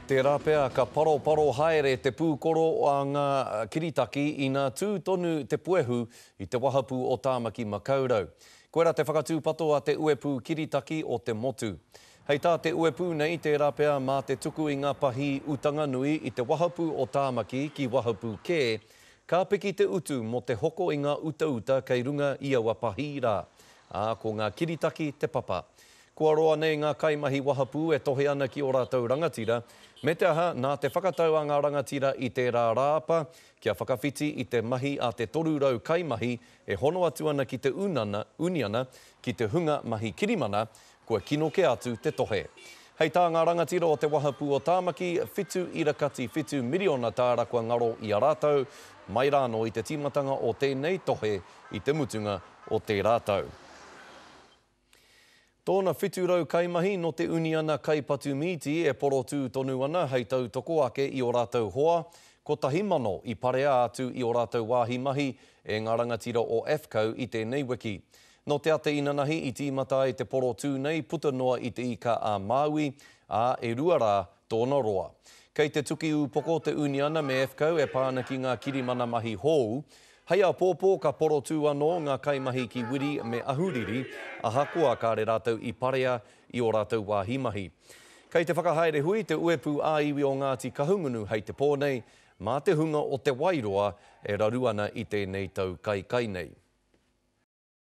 Tērā pea ka paroparo haere te pūkoro a ngā kiritaki ina tū tonu te puehu i te wahapū o Tāmaki Makaurau. Koirā te whakatūpato a te uepū kiritaki o te motu. Hei tā te uepū nei, tērā pea mā te tuku i ngā pahī utanga nui i te wahapū o Tāmaki ki wahapū kē, ka piki te utu mō te hoko i ngā utauta kei runga i aua pahī rā, ā, ko ngā kiritaki te papa. Kua roa nei ngā kaimahi wahapū e tohe ana ki ō rātou rangatira, me te aha, nā te whakatau a ngā rangatira i tērā Rāapa kia whakawhiti i te mahi a te 300 kaimahi e hono atu ana ki te unana, uniana, ki te hunga mahi kirimana, kua kino kē atu te tohe. Hei tā ngā rangatira o te wahapū o Tāmaki, whitu ira kati whitu miriona tāra kua ngaro i a rātou, mai rānō i te tīmatanga o tēnei tohe i te mutunga o tērā tau. Tōna 700 kaimahi nō te uniana kaipatu mīti e porotū tonu ana hei tautoko ake i ō rātou hoa, 1,000 i parea atu i ō rātou wāhi mahi e ngā rangatira o AFCO i tēnei wiki. Nō te ata inanahi i tīmata ai te porotū nei puta noa i Te Ika-a-Māui, ā, e rua rā tōna roa. Kei te tuki ūpoko te uniana me AFCO e pā ana ki ngā kirimana mahi hou, Hei āpōpō ka porotū anō ngā kaimahi ki Wiri me Ahuriri, ahakoa kāre rātou i parea i ō rātou wāhi mahi. Kei te whakahaere hui te Uepū ā-Iwi o Ngāti Kahungunu hei te pō nei, mā te hunga o Te Wairoa e raru ana i tēnei tau kaikai nei.